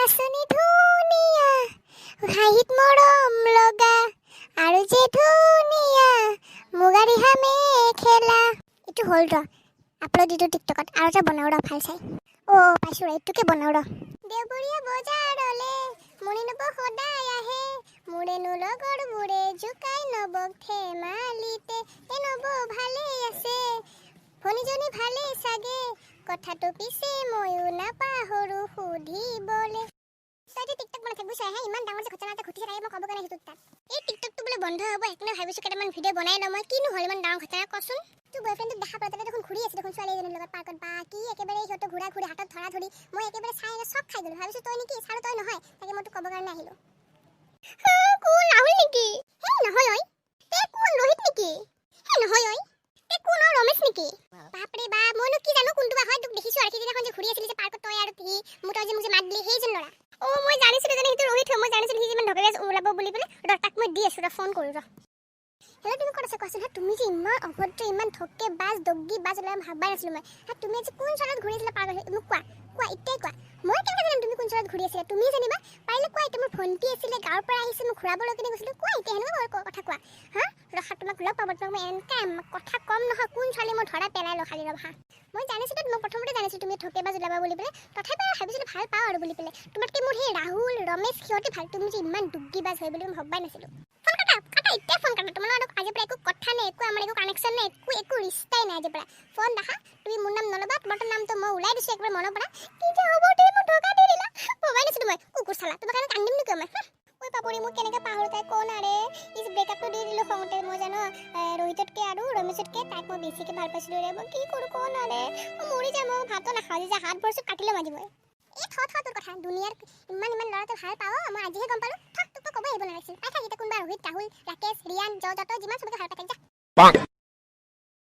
নাচনী ধুনীয়া, হাঁহিত মৰম লগা আৰু যে ধুনীয়া মুগা ৰিহা মেখেলা। এইটো হ'ল ৰ, আপলোড দিলোঁ টিকটকত। আৰু এটা বনাওঁ ৰ ভাল চাই। অ' পাইছোঁ ৰ, এইটোকে বনাওঁ ৰ। দেওবৰীয়া বজাৰলে মণি নব সদায় আহে, মোৰেনো লগৰবোৰে জোকাই নবক ধেমালিতে। এ নব ভালেই আছে, ভনীজনী ভালেই চাগে, কথাটো পিছে ময়ো নাপাহৰো সুধিবলে। তই যে টিকটক বনাই থাক, বুজিছ হে? ইমান ডাঙৰ যে ঘটনা এটা ঘটিছে, তাই মই ক'ব কাৰণে আহিছোঁ তোৰ তাত। এই টিকটকটো বোলে বন্ধ হ'ব, সেইকাৰণে ভাবিছোঁ কেইটামান ভিডিঅ' বনাই লওঁ মই। কিনো হ'ল ইমান ডাঙৰ ঘটনা, কচোন? তোৰ বয়ফ্ৰেণ্ডটোক দেখা পালে, তাতে দেখোন ঘূৰি আছে দেখোন ছোৱালী এজনীৰ লগত পাৰ্কত। বা কি একেবাৰে সিহঁতৰ ঘূৰা ঘূৰি, হাতত ধৰা ধৰি, মই একেবাৰে চাই চক খাই গ'লো। ভাবিছোঁ তই নেকি, চালো তই নহয়। তাকে মই তোক ক'বৰ কাৰণে আহিলোঁ। কোন, ৰাহুল নেকি? হে নহয় ঐ। তে কোন, ৰোহিত নেকি? হে নহয় ঐ। তে কোন অ, ৰমেশ নেকি? বাপৰে বাপ, মইনো কি জানো কোনটো বা হয়। তোক দেখিছোঁ আৰু সিদিনাখন যে ঘূৰি আছিলি যে পাৰ্কত তই আৰু সি, মোক তই যে মোক যে মাত দিলি, সেইজন ল'ৰা। অ' মই জানিছিলোঁ জানে সেইটো ৰোহিত হয়। মই জানিছিলোঁ সি যিমান ঢকেৰীয়া ওলাব বুলি পেলাই। ৰ, তাক মই দি আছোঁ ৰ, ফোন কৰোঁ ৰ। হেল্ল', তুমি ক'ত আছা কোৱাচোন? হা, তুমি যে ইমান অভদ্ৰ, ইমান ঠকে বাজ, দগী বাজ ওলাই ভাবাই নাছিলোঁ মই। হা, তুমি আজি কোন ছোৱালীত ঘূৰি আছিলা পাৰ্কত? মোক কোৱা, কোৱা, এতিয়াই কোৱা। মই কেনেকৈ জানিম তুমি কোন ছোৱালীত ঘূৰি আছিলা? তুমি জানিবা পাৰিলে কোৱা এতিয়া। মোৰ ভণ্টি আছিলে, গাঁৱৰ পৰা আহিছে, মোক ঘূৰাবলৈ কেনে গৈছিলোঁ। কোৱা এতিয়া, সেনেকুৱা কথা কোৱা। হা, ৰখা, তোমাক লগ পাব, তোমাক মই এনেকৈ কথা ক'ম নহয়, কোন ছোৱালী মই ধৰা পেলাই লওঁ খালি। ৰখা, মই জানিছিলোঁ, মই প্ৰথমতে জানিছিলোঁ তুমি ঠকে বাজ ওলাবা বুলি পেলাই। তথাপি আৰু ভাবিছিলোঁ ভাল পাওঁ আৰু বুলি পেলাই। তোমাতকৈ মোৰ সেই ৰাহুল, ৰমেশ সিহঁতে ভাল। তুমি যে ইমান দুগ্গী বাজ হয় বুলি মই ভবাই নাছিলোঁ। ফোন কাটা, কাটা, এতিয়া ফোন কাটা। তোমাৰ লগত আজিৰ পৰা একো কথা নাই, একো আমাৰ একো কানেকশ্যন নাই, একো একো ৰিষ্টাই নাই আজিৰ পৰা। ফোন ৰাখা। তুমি মোৰ নাম নল'বা। তোমাৰতো নামটো মই ওলাই দিছোঁ একবাৰ মনৰ পৰা। কি যে হ'ব, তুমি মোক ধোকা দি দিলা, ভবাই নাছিলোঁ মই। কুকুৰ চালা, তোমাক কাৰণে কান্দিম নেকি মই? ঐ পাপৰি, মোক কেনেকৈ পাহৰো তাই কওঁ না ৰে। ইছ, ব্ৰেকআপটো দি দিলোঁ খঙতে। মই জানো ৰোহিততকৈ আৰু ৰমেশতকৈ তাইক মই বেছিকৈ ভাল পাইছিলোঁ ৰে। মই কি কৰোঁ কওঁ না ৰে? মই মৰি যাম, মই ভাতো নাখাওঁ যে হাত ভৰি চব কাটি ল'ম আজি মই। এই থ থ তোৰ কথা। দুনিয়াৰ ইমান ইমান ল'ৰা তই ভাল পাৱ, মই আজিহে গম পালোঁ। থ, তোক মই ক'ব আহিব নালাগিছিল। পাই থাক এতিয়া কোনোবা ৰোহিত, ৰাহুল, ৰাকেশ, ৰিয়ান, যত যিমান চবকে ভাল পাই থাক, যা। Bonk.